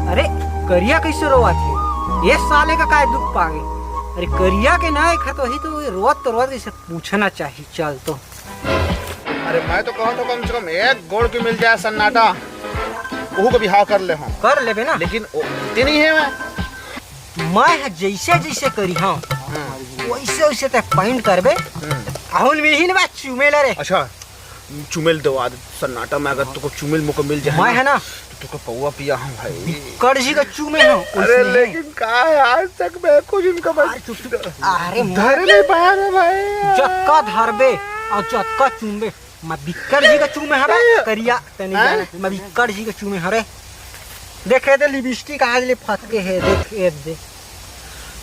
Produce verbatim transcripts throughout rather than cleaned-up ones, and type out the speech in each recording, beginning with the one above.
अरे, करिया कइसे रोवत हे? ये साले का काय दुख पागे? अरे, करिया के ना एक हाथ वही तो रोवत तो रोवत कइसे पूछना चाहिए। चल तो। अरे, मैं तो कहत हूँ कम से कम एक गोड़ के मिल जाए सन्नाटा, ओहू के बिहाव कर ले हम। कर लेबे ना। लेकिन ओ, ते नहीं है मैं। मैं ह जइसे जइसे करिहौं, हाँ। वइसे वइसे ते पइंट करबे। हम्म। अहुन मिही न बा चुमेल रे। अच्छा, चुमेल देवा दे सन्नाटा में, अगर तोको चुमेल मोको मिल जाए मैं ना, है ना। तो तोको पौवा पिया हूँ भाई। बिक्कट जी का चुमे हूँ, अरे उसने। लेकिन का है, आज तक मैं कुछ इनका बस अरे चुप, चुप। अरे धर नहीं पाया ना भाई। जतका धरबे अउ जतका चुमबे, मैं बिक्कट जी का चुमे हरे, करिया, तनी हाँ? जाने, मैं बिक्कट जी का चुमे हरे। देखे दे लिपस्टिक आज ले फटके है, देख, ए दे।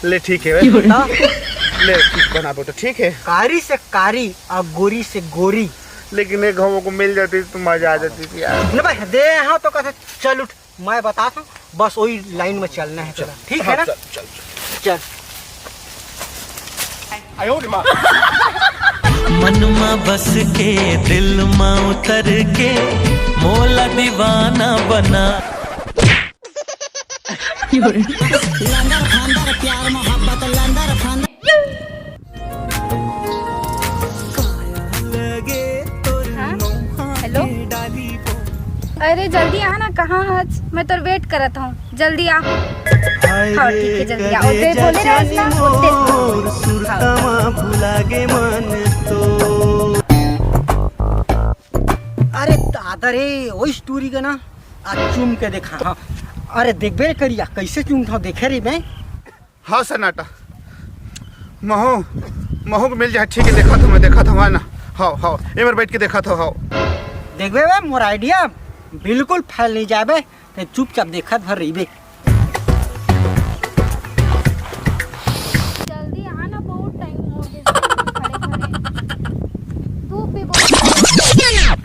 ले ठीक है, क्यों रे? हाँ? ले ठीक बना बेटा, ठीक है। कारी से कारी अउ गोरी से गोरी। लेकिन एक हमको मिल जाती तो मजा आ जाती थी यार। न भाई, दे हाँ तो कहते, "चल उठ, मैं बताता हूँ, बस वही लाइन में चलना है तेरा, ठीक है हाँ, ना?" चल, चल, चल। चल। मन मा बस के, दिल मा उतर के, मोला दीवाना बना। लंदर फंदर प्यार मोहब्बत लंदर फंदर। हाँ? हेलो। अरे जल्दी आ ना, कहाँ हस? मैं तोर वेट करत हूँ, जल्दी आ। हाँ ठीक है, जल्दी आ। ओते बोले रहे ना, ओते। अरे दादा रे, वही स्टोरी का ना, आज चूम के देखा। हाँ। अरे देखबे करिया, कइसे चूमत हँव, देखे रे मैं। हाँ सन्नाटा, महू, महू के मिल जाए, ठीक है, देखत हँव मैं, देखत हँव ना। हाँ, हाँ, एमेर बइठ के देखत हँव, हाँ। देखबे बे, मोर आइडिया बिल्कुल फेल नहीं जाबे, ते चुपचाप देखत भर रहिबे। जल्दी आ ना, बहुत टाइम हो गया खड़े खड़े। धूप भी बहुत तेज है।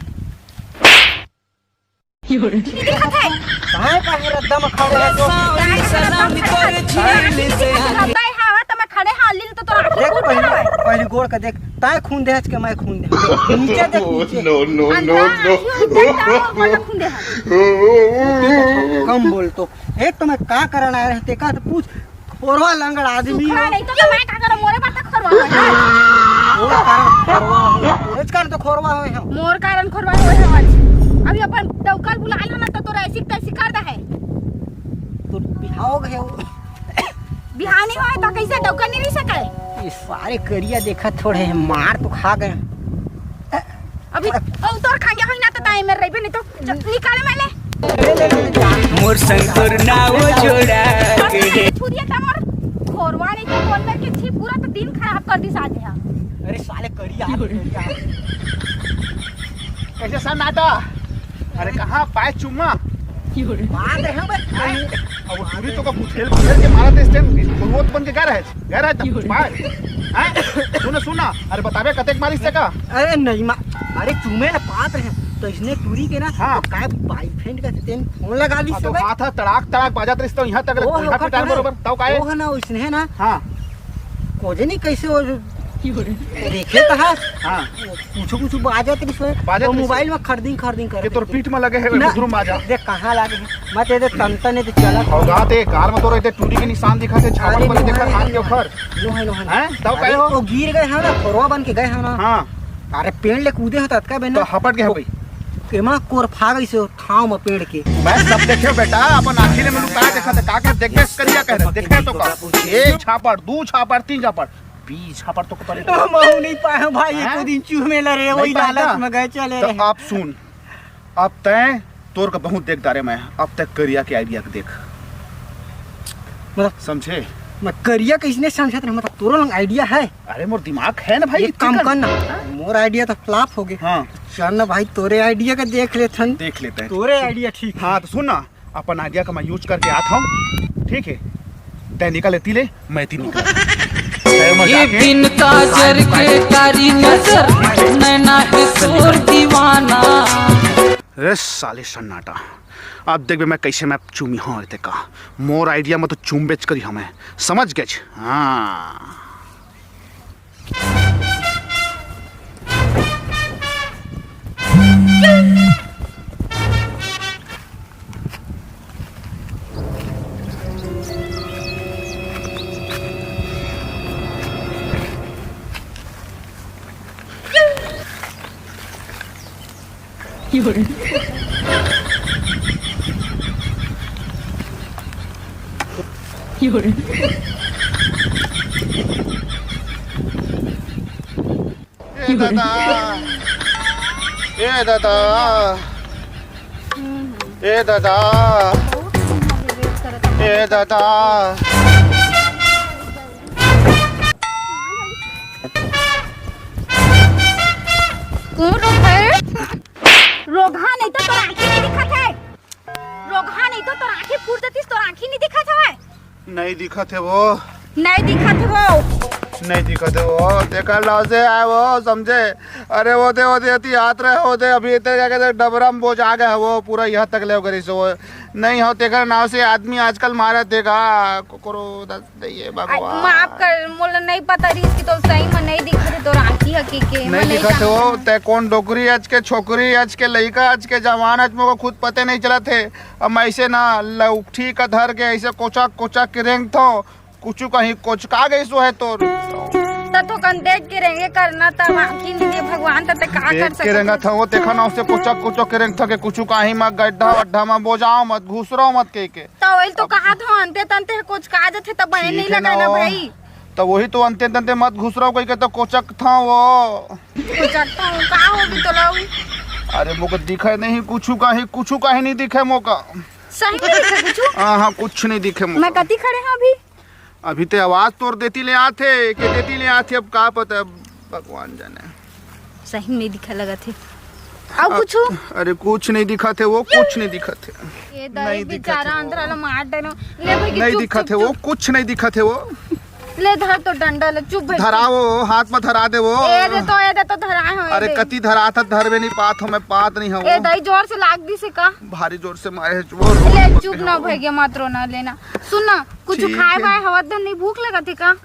नहीं दिखत है। काहे का है रद्दा में खड़े है तो? काहे का रद्दा में खड़े है? रद्दा है, हाँ, तो मैं खड़े हाँ, लील तो तोरा देख पहली, पहली गोड़ का देख, ताय खून देहच के मैं खून देहच। नीचे देख नीचे। No, no, no, अंधा no। आदमी होता है, तो अपन खून देहच। कम बोल तो। एक तो मैं का करन आए रहे, तेका तो पूछ। खोरवा लंगड़ आदमी सुखड़ा हो। नहीं तो, तो मैं का करँव, मोरे बर तक खोरवा होय। मोर कारण खोरवा होय, तोरेच कारण तो खोरवा होय हम। मोर कारण खोरवा होय हम आज। अभी अपन डौकर बुला लो ना, तो तोरा ऐसी तैसी कर दे है। तो बिहाव गए हो। बिहाव नहीं होय तो कैसे डौकर नहीं रह सके? ये सारे करिया देखा थोड़े हैं, मार तो खा गए। अभी ओ तोर खांगे होई ना तो ताई मेर रहिबे नहीं तो च-, निकाल मैं ले। मोर संग तोर नाव जोड़ा के। छुरिया तमर खोरवा नहीं तो कौन करके छी पूरा तो दिन खराब कर दी साथे हा। अरे साले करिया, करिया। कैसे सन्नाटा? अरे कहाँ पाए चुम्मा? बात है बे। अब पूरी तो का बुझेल बुझेल के मारा थे स्टैंड, खोरवा तो बन के गा रहे। गैर है तब बाय। हैं? सुना, सुना। अरे बताबे कतेक मारिस ते का? अरे नहीं मा-, अरे चूमे ना पात रहे। तो इसने टूरी के ना, हाँ। तो काय बॉयफ्रेंड का तेन फोन लगा ली हाँ, तो सब। हाथ, हाथ तड़ाक, तड़ाक बाजत रहिस तो यहाँ तक ओ, कोई ओकर पिटान थोड़ा बरोबर। तब काय? ओ है ना, उसने है ना। हाँ। कोजे नहीं कैसे वो जो देखे तो है। हाँ। कुछ, कुछ बाजत रहिस है। बाजत वो रहिस। मोबाइल में खरदिंग, खरदिंग कर कि तोर देखे। पीठ में लगे है, ना। गुदरू माजा। देख कहाँ लगे है। मैं तेरे तन तने तो चला। होगा ते कार में तो रहते टूरी के निशान दिखा थे, छापड़ अरे पर नहीं, देखा नहीं, हाथ के नहीं। ऊपर। लो है, लो है, लो। हैं? तब अरे काय हो? वो गिर गए हैं ना, खोरवा बन के गए हैं ना। हाँ। अरे पेड़ ले कूदे हो ततका बे ना। तो हपट गए हो भाई। एमा कोर फा गई से ठाव में पेड़ के। मैं सब देखे बेटा, अपन आँखी ले में लुकाए देखा था, का के देखबे करिया कह रहे, देखे तो का? एक छापड़, दू छापड़, तीन छापड़, बीस छापड़ तो पड़े। महू नहीं पाए भाई, हैं? एको दिन चूमे ला रहे, नहीं वही पाए लालच ना? में गए चले तो रहे। अब सुन, अब तय तोर का बहुत देख डारे मैं, अब तय करिया के आइडिया के देख। मतलब समझे? मैं करिया के इसने समझत रहे, मतलब तोरो लंग आइडिया है? अरे मोर दिमाग है ना भाई, एक इतनी काम कर। कर ना, मोर आइडिया तो फ्लॉप हो गए। हाँ। चल ना भाई, तोरे आइडिया का देख लेथन। देख लेते हैं। तोरे आइडिया ठीक है। हाँ तो सुन ना, अपन आइडिया का मैं यूज करके आता हूँ, ठीक है? तय निकल एती ले, मैं एती निकल। तय मैं ये जाके बिन काजर के कारी नजर, नैना है तोर दीवाना। रे साले सन्नाटा, अब देखबे मैं कैसे मैं चूमी हूँ ते का। मोर आइडिया में तो चूमबेच करी हमें, समझ गए? हाँ। ए दादा, ए दादा, ए दादा, ए दादा। कौन रोग है? रोगहा नहीं तो तोर आँखी नहीं दिखत है। रोगहा नहीं तो तोर आँखी फूट देतिस, तोर आँखी नहीं दिखत हवय। नहीं दिखत हे वो। नहीं दिखत हे वो। नहीं दिखत हे वो। तेकर नाव से आए वो, समझे? अरे वो दे, वो दे, अति हाथ रहे वो दे, अभी इतने क्या कहते, डबरा में बोझा गया वो, पूरा यहाँ तक ले गरीस वो। नहीं हो, तेकर नाव से आदमी आजकल मारे तेका, कोकरो दस दे, ये आ, भगवान। माफ कर, मोला नहीं पता रहिस कि तो सही में नहीं दिखत हे तोर आँखी ह के, के, मैं नहीं नहीं दिखत हे वो, जानत। तै कौन डोकरी अच के, छोकरी अच के, लइका अच के, जवान अच, मोको खुद पते नहीं चलत हे। अब मैं ऐसे ना लौठी का धर के ऐसे कोचक कोचक के रेंगथों, कुछु कहीं कोचका गइस हे तोर। त थोकन देख के रेंगे करना, त आँखी नहीं दे भगवान, त ते का देख कर के सकत रेंगत हस? हवं, तेखर नाव से कोचक कोचक के रेंगथों के कुछु कहीं म गड्ढा वड्ढा म बोजाओ मत, घुसरो मत कह के। त वही तो अब कहा था, अंते तंते कोचका जथे त बने ठीक नहीं है लगा ना ना वो। भाई। त वही तो अंते तंते मत घुसरो कह के तो कोचकथों वो। कोचकथों, का हो गई तोला? अरे मोका दिखे नहीं कुछु कहीं, कुछु कहीं नहीं दिखे मोका। सही में दिखे कुछु? हाँ, हाँ, कुछ नहीं दिखे मोका। मैं कती खड़े हूँ अभी? अभी ते आवाज तोर देती ले आथे, के देती ले आथे, अब का पता, अब भगवान जाने। सही में नहीं दिखे लगत हे। अउ अब कुछु? अरे कुछ नहीं दिखत हे वो, कुछ नहीं दिखत हे। ये दाई नहीं दिखत बेचारा हे वो। अंधरा ला मार डरो। ले भाई के नहीं चुप, दिखत चुप, हे वो, चुप। कुछ नहीं दिखत हे वो। ले धर तो डंडा ले, चुप भाई। धराओ, हाथ में धरा दे वो। ए दे तो, ए दे तो धराए हो, ए अरे दे। कति धरा था, धरबे नहीं पात हो, मैं पात नहीं हूँ। ए दाई जोर से लाग दिस हे का? भारी जोर से मारे हे वो। ले चुप ना भाई के मत रोना लेना। सुन ना, कुछ ठीक खाए हे। वाए हवत धन नहीं भूख लगत हे का?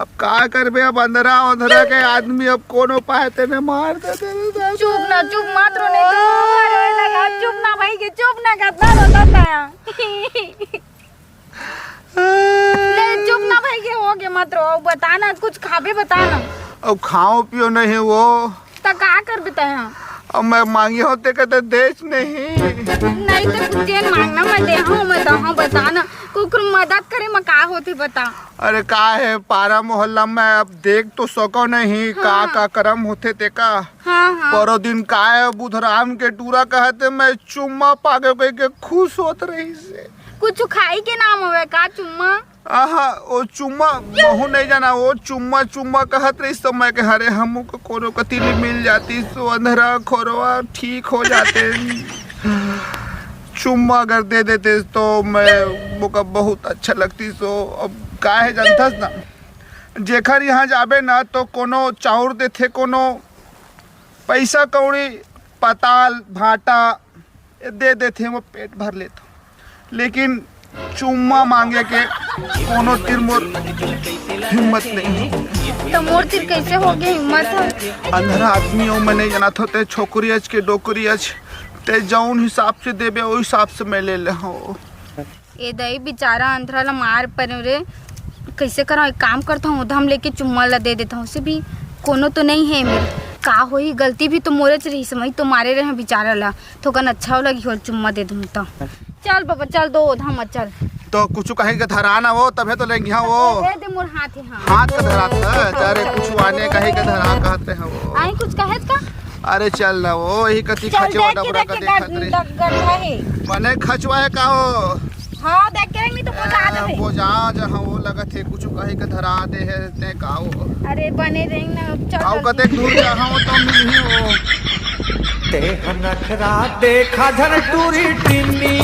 अब का करबे, अब अंधरा अंधरा के आदमी अब कोनो पाए तेने मार देते रे दादा। चुप ना, चुप मत रो, नहीं तो रोए लगा। चुप ना भाई के, चुप ना, कितना रोता था। ले चुप ना भाई के, हो गे मत रो, बता ना, कुछ खाबे बता ना। अब खाओ पियो नहीं वो। त का करबे तैं ह? अब मैं मांगे होते कहते देच नहीं। नहीं तो कुछ जेन मांगना मैं दे हूँ, मैं दे हूँ, बता ना। कुकुर मदद करे में का होथे बता। अरे का हे, पारा मोहल्ला में अब देख तो सको नहीं, का हाँ। का करम होथे ते का। हाँ, हाँ। परो दिन का हे, बुधराम के टूरा कहते मैं चुम्मा पागे कह के खुश होत रहिस हे। कुछ खाई के नाम हवे का चुम्मा? आहा, ओ चुम्मा, महू नहीं जाना, ओ चुम्मा, चुम्मा कहत रहिस तो मैं कहे, "अरे, हमू को कोनो कति ले मिल जातिस, तो अंधरा खोरवा ठीक हो जाते। चुम्मा अगर दे देते तो मैं, मोका बहुत अच्छा लगतिस।" तो अब का हे जानथस ना, जेखर यहाँ जाबे ना तो कोनो चाउर देथे, कोनो पैसा कौड़ी, पताल, भाटा, ए, दे देथे, वो पेट भर लेथों, लेकिन चुम्मा मांगे के कोनो तिर मोर हिम्मत नहीं हे। तो मोर तिर कैसे हो गया हिम्मत है? अंधरा आदमी हो, मैं नहीं जानत हों, ते छोकरी अच के डोकरी अच, ते जौन हिसाब से देबे, ओ हिसाब से मैं ले ले हूँ। ए दई, बेचारा अंधरा ला मार परे रे, कैसे करा? एक काम करता हूँ, उधम लेके चुम्मा ला दे देता हूँ, उसे भी कोनो तो नहीं है मेरे। का होही, गलती भी तो मोरे च रही, समय तो मारे रहे बेचारा ला, थोकन अच्छा हो लगी हो चुम्मा दे दूँ तो। चल बाबा, चल दो उधम, चल। तो कुछ कहे के धरा ना वो, तभे तो लेंगे हाँ वो। ए, ए दे मोर हाथ है, हाँ। हाथ का धरा था, अरे कुछ आने कहे के धरा कहते हैं वो। आई कुछ कहे का? अरे चल ना वो, यही कति चल खचवा देख के, डबरा देख का के देखत गड़-, रही। गड़-, गड्ढा है। मने खचवा है का हो? हाँ, देख के नहीं तो बोझा आ, जावे। बोझा जा, हाँ, वो लगत हे, कुछ कहे के धरा दे हे, ते का हो? अरे, बने रही ना, चल आओ, जल्दी। कतेक दूर जा, हाँ, वो तो मिलही वो। तेहा नखरा देखा झन टूरी टिन्नी,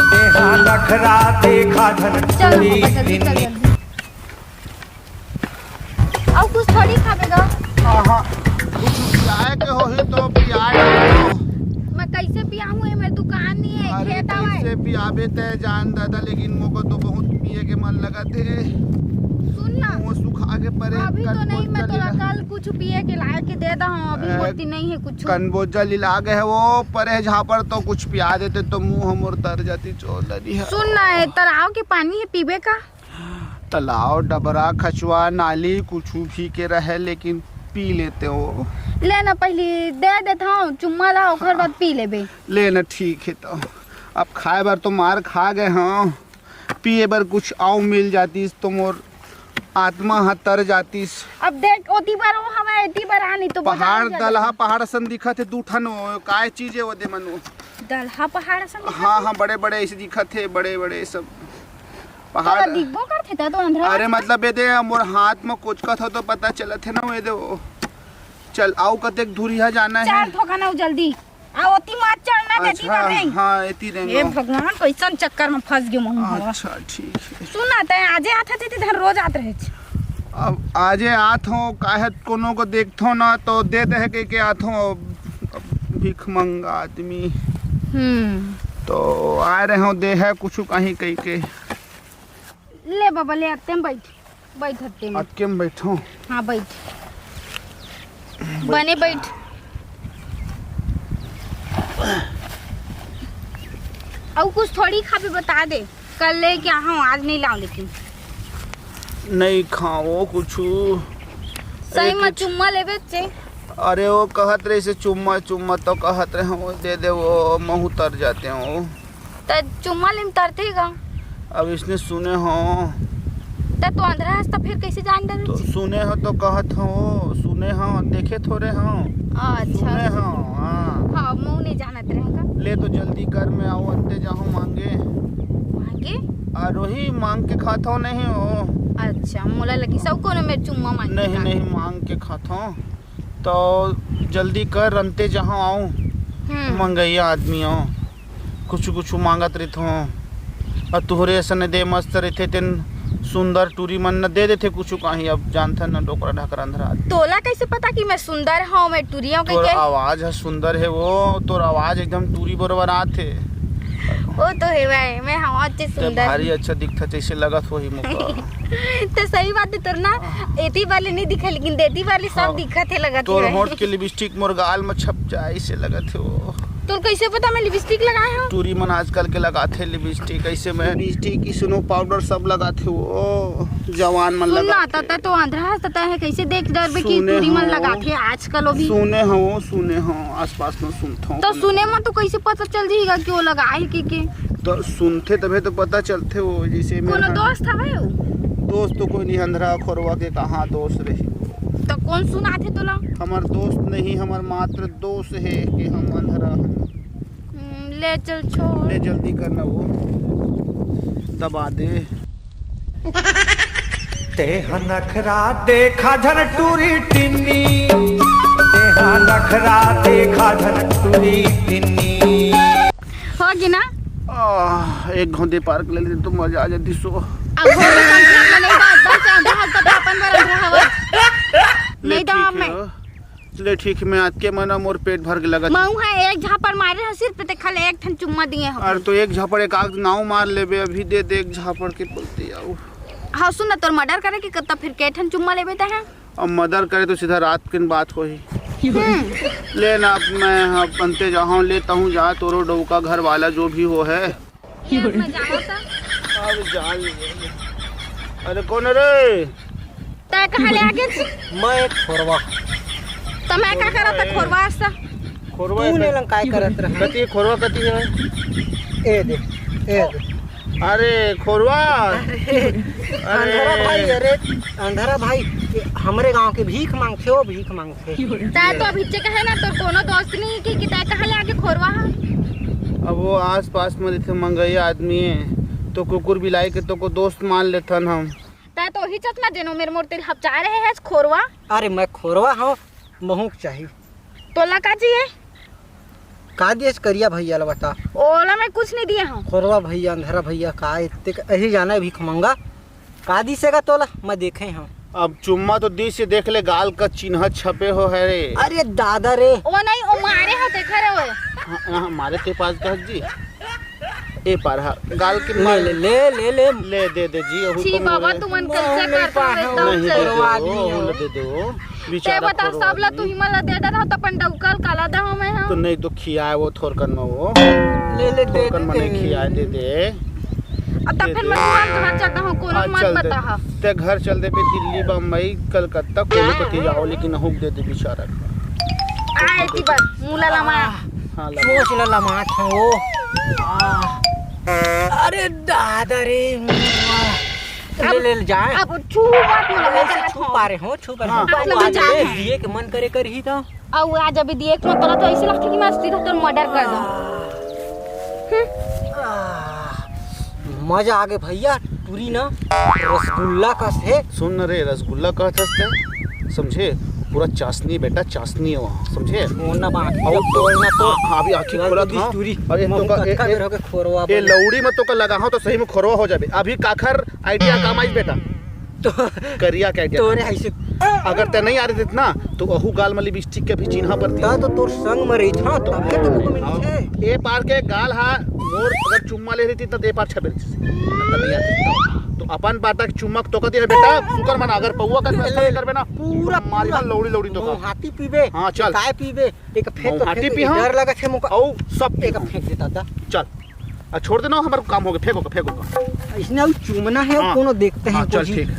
तेहा नखरा देखा झन चल, टूरी बाबा, जल्दी चल, टिन्नी। जल्दी। अउ कुछ थोड़ी खाबे गा। हाँ, हाँ। कुछ पियाए के होही तो पिया डालो। मैं कैसे पियाऊँ? ये मेरे दुकान नहीं है, अरे, खेत आवा है। कैसे पियाबे तय जान दादा, लेकिन मोको तो बहुत पिए के मन लगत हे। सुन ना, मुँह सुखा के परे अभी तो नहीं, मैं तोरा कल कुछ पिए के लाए के दे दा हूँ, अभी ए, होती नहीं है कुछ। कनबोजा लिला गए है वो परे झापड़, तो कुछ पिया देते तो मुँह हमर तर जाती चोदरी है। सुन ना, ये तालाब के पानी है, पीबे का? तालाब, डबरा, खचवा, नाली, कुछु भी के रहे, लेकिन पी लेते हो। ले ना, पहली दे देता हूँ चुम्मा ला, ओकर बाद पी लेबे। ले ना, ठीक है तो। अब खाए बर तो मार खा गए हव, पिए बर कुछ अउ मिल जातिस तो मोर आत्मा ह तर जातिस। अब देख, ओती बर वो हवा, एती बर आनी तो पहाड़ बता दे। दलहा पहाड़ असन दिखत हे, दू ठन वो काय चीज हे वो दे मनु। दलहा पहाड़ असन दिखत हाँ, हे? हाँ, बड़े बड़े ऐसे दिखत हे, बड़े बड़े सब पहाड़। तो दिखबो करथे त तो अंधरा अरे होथे। मतलब ये दे मोर हाथ में कोचकत हो तो पता चलत हे ना, ये दे वो। चल, अउ कतेक दूरिहा जाना हे? चल, थोका ना जल्दी। आ, ओती मत चढ़ना, देती अच्छा, कर रही। हाँ, एती रेंगो। हे भगवान, कैसन चक्कर में फंस गयो महूँ हवा। अच्छा, ठीक है। सुन ना, तैं आजे आत हस, इधर रोज आत रहे छ। अब आजे आत हो, काहे कोनो को देखथो ना, तो दे दे के, के आत हो, अब भीख मंगा आदमी। हम्म। तो आए रहे हो, दे है कुछ कहीं कहीं के। ले बाबा, ले आते हैं, बैठ। बैठ हत्ते में। अटके में बैठो। हाँ, बैठ। बने बैठ। अउ कुछ थोड़ी खाबे, बता दे। कल लेके आहा हूँ, आज नहीं लाऊं लेकिन। नहीं खाओ कुछ। सही एक में एक चुम्मा लेबे चे। अरे वो कहत रहे से चुम्मा, चुम्मा तो कहत रहे, वो दे दे, वो महूँ तर जाते हो। त चुम्मा लेम तरथे गा। अब इसने सुने हो। त तू अंधरा हस त फिर कैसे जान डरे? तो सुने हो तो कहत हो, सुने हो, देखे थोड़े हो। अच्छा। सुने हो, हाँ। हाँ, महूँ नहीं जानत रहे का। ले तो जल्दी कर, मैं आओ अंते जाहूँ मांगे। मांगे? और वही मांग के खात हो नहीं हो। अच्छा, मोला लगी सब कोनो मेर चुम्मा मांगे नहीं, का। नहीं, मांग के खात हो। तो जल्दी कर, रंते जहाँ आऊँ, हम्म। मंगैया आदमी हो, कुछ कुछ मांगत रहित हो। और तोहरे असन दे मस्त रहिथे, तेन सुंदर टूरी मन न दे देथे कुछ कहीं। अब जानथन न डोकरा ढाकरा अंधरा आदमी। तोला कैसे पता कि मैं सुंदर हूँ, मैं टूरी हूँ तोर कह के? आवाज है सुंदर है वो, तोर आवाज एकदम टूरी बरोबर आत है। वो तो है भाई, मैं हवा से ते सुंदर भारी हूँ। अच्छा दिखत जैसे लगत हो ही मुका। तो सही बात है तोर ना, एती वाले नहीं दिखे लेकिन देती वाले सब हाँ। दिखत है लगत तोर है। होठ के लिपस्टिक मोर गाल में छप जाए, ऐसे लगत है वो। तोर कैसे पता मैं लिपस्टिक लगाए हूँ? टूरी मन आजकल के लगाथे लिपस्टिक, ऐसे मैं लिपस्टिक की स्नो पाउडर सब लगाथे वो जवान मन सुन ना, लगाथे। तता तो आंधरा हस, तता है कैसे देख डरबे कि सुने टूरी मन हो। लगाथे आजकल वो भी। सुने हो, सुने हो, आसपास में सुनथो तो कोनो। सुने में तो कैसे पता चल जाएगा कि वो लगाए के के? तो सुनथे तभे तो पता चलथे वो, जैसे मैं कोनो हर दोस्त हवे वो? दोस्त तो कोई नहीं, अंधरा खोरवा के कहाँ दोस्त रही। तो कौन सुनाथे तोला? हमार दोस्त नहीं, हमार मात्र दोष है कि हम अंधरा हैं। हम्म, ले चल छोड़। ले जल्दी करना वो दबा दे। तेहा नखरा देखा झन टूरी टिन्नी, तेहा नखरा देखा झन टूरी टिन्नी। हो गी ना? आह, एक घोंदे पार्क ले लेते तो मजा आ जाती सो। अब हो गी ना, नहीं तो बस अंधरा हस तो अपन बर अंधरा हवा। ले नहीं तो ठीक मैं है। ले ठीक, मैं आज के मना मोर पेट भर के लगत। महूँ हा एक झापड़ मारे हा सिर पे, ते खाली एक ठन चुम्मा दिए हा। अरे तो एक झापड़ एक आग नाव मार लेबे, अभी दे दे एक झापड़ के बोलते आओ। हाँ सुन ना, तोर मर्डर करे के कत्ता फिर के ठन चुम्मा लेबे ते है? अब मर्डर करे तो सीधा रात के बात होही। हम्म। ले ना, अब मैं हाँ बनते जाहूँ, लेता हूँ जा तोरो डौका घर वाला जो भी हो है। ये अपना जानो सा। अब जान लिए। अरे कौन रे? तै कहाँ ले आगे छी? मैं एक खोरवा। तो मैं का करत खोरवा सा? खोरवा तू है ने का? लंग काय करत रहा? कति खोरवा कति है? ए दे, ए दे। अरे खोरवा। अरे, अरे। अंधरा भाई, अरे अंधरा भाई, ये हमरे गांव के भीख मांगथे, वो भीख मांगथे। तै तो अभी चेक है ना, तो कोनो दोस्त नहीं कि, कि तै कहाँ ले आगे खोरवा हा? अब वो आस पास में रहिथे मंगैया आदमी है, तो कुकुर बिलाई के तो को दोस्त मान लेथन हम। तै तो ही चतना जेनो मेर मोर तेल हपचा रहे है खोरवा। अरे मैं खोरवा हूँ, महूँ के चाही। तोला का चाहिए? का दिएस करिया भैया ला बता। ओला मैं कुछ नहीं दिए हूँ। खोरवा भैया, अंधरा भैया, का इतने का, यही जाना है भीख मंगा। का दिसेगा तोला, मैं देखे हूँ। अब चुम्मा तो दिस से देख ले, गाल का चिन्ह छपे हो है रे। अरे दादा रे। ओ नहीं, ओ मारे हो, देखा रे ओए। हाँ, हाँ, मारे ते पास कह जी। ए पार हा, गाल के ले, मार। ले, ले, ले, ले। ले दे दे जी, अहू छी तो बाबा, मोरे। तुमन कैसे नहीं करता पाहूँ, है, नहीं दे दो, आदमी हो। ले दे दो। ते बेचारा बता, खोरवा सब ला आदमी। तू ही मन ला दे डर हो, तो अपन डौकल काला दे हो मैं, हाँ। तो नहीं तो खियाए वो थोरकन में वो। ले, ले, दे, थोरकन दे, में नहीं दे। खियाए, दे दे। अब तब फिर मैं तुरंत घर जाता हूँ, कोनो हाँ, मत चल दे। बता हा। ते घर चल देबे, दिल्ली, बम्बई, कलकत्ता, कोनो कति जाओ, लेकिन हुक दे दे बेचारा। आए ती बस, मुला लमा। हाँ, लमा। सोच ल लमात हो। आ। अरे दादा रे। ले, ले, ले जाए। अब छू बात में लगा ऐसे चला छू था। पा रहे हो, छू पा रहे हाँ। हो। बात लगा आज जाए। ले, दिए के मन करे कर ही था। अउ आज अभी देख, मैं तोला तो ऐसे लगथे कि मैं सीधा तोर मर्डर कर दूं। हम्म। आह, मजा आ गए भैया, टूरी ना रसगुल्ला कस हे। सुन न रे, रसगुल्ला कहत हस ते, समझे? पूरा चाशनी बेटा, चाशनी हो, समझे? छोड़ना बाकी अउ ना, छोड़ना तो। हाँ, अभी आँखी पूरा खोलत दी हाँ। टूरी। अरे, महू तो का, ए, कतका ए, बेर होके खोरवा ए, बने। लौड़ी में तो का लगा हो तो सही में खोरवा हो जाबे। अभी काखर आइडिया काम आइस बेटा। तो करिया के आइडिया तोरे काम। ऐसे अगर ते नहीं आ रही ना, तो अहू गाल में लिपस्टिक के भी चिन्हा पर ता तो तोर संग में रही था, तब के तो तुमको मिली है। ए पार के गाल हा, मोर अगर चुम्मा ले रही थी, तो ए पार छपे रही थी। तो नहीं आती। तो अपन बाटा के चुम्मा तो कहती है, "बेटा, शुक्र मना, अगर पौवा का व्यवस्था नहीं करबे ना, पूरा, मारी पूरा। ना लौड़ी, लौड़ी तो का।" हाथी पीबे, हाँ, चल। काय पीबे, एक फेंक तो हाथी फेंक, पी, हाँ। डर लगा छे मोका। औ सब एक फेंक देता था। चल। आ, छोड़ देना, हमारा काम हो गया, फेंको, फेंको। इसने अभी चूमना है, हाँ। कोनो देखते हैं हाँ, चल कुछ। ठीक।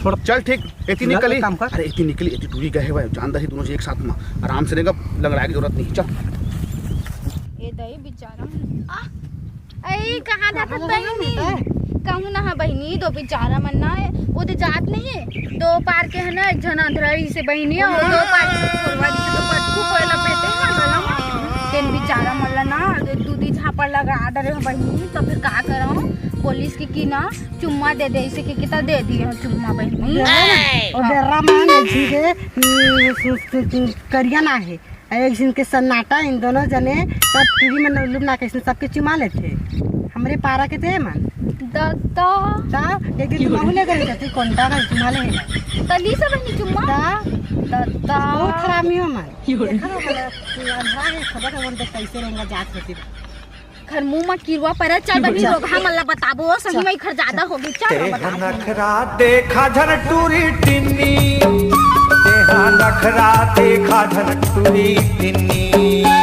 थोड़ा चल ठीक, एती लग निकली। काम कर। अरे एती निकली, एती टूरी गए भाई, जानता ही दोनों से एक साथ में आराम से रहेगा, लंगड़ा की जरूरत नहीं। चल। ए दई बेचारा। आ, ए, कहाँ जात कहाँ जात बहिनी? जात है? कहूँ ना है बहिनी, दो बेचारा मन ना, वो तो जात नहीं है। दो पार के है ना, एक झन अंधरा से बहिनी है, वो दो पार के छोड़वा दी, तो पटकू कोई लपेटे ना गला में। तेन बेचारा मन ला ना, दो दूधी झापड़ लगा डरे हो बहिनी, तो फिर का करऊँ? बोलिस कि, कि ना, चुम्मा दे दे, इसे कि कितना दे दिए हो चुम्मा बहिनी। ओ बेर्रा, ओ बेर्रा मान, एक झी के, हम्म, सु-, सु-, सु-, करिया ना है। एक झिन के सन्नाटा, इन दोनों जने सब टीवी में लुम ना कैसे सबके चुमा लेथे। हमरे पारा के ते मन। दत्ता। ता, एक दिन तुम आहू ले गए थे, कोंटा का चुमा ले है। तली से बनी चुम्मा? ता, दत्ता। बहुत हरामी हो मन। देखा ना, तू अंधा है, खबर है, वो तो कैसे रहेगा, जात होती। घर मुंह में किरवा परे, चल बनी चल। रोगहा मन ला बताबो, सही चल। में घर ज्यादा हो गई, चल तेहा बता। नखरा देखा झन टूरी टिन्नी, तेहा नखरा देखा झन टूरी टिन्नी।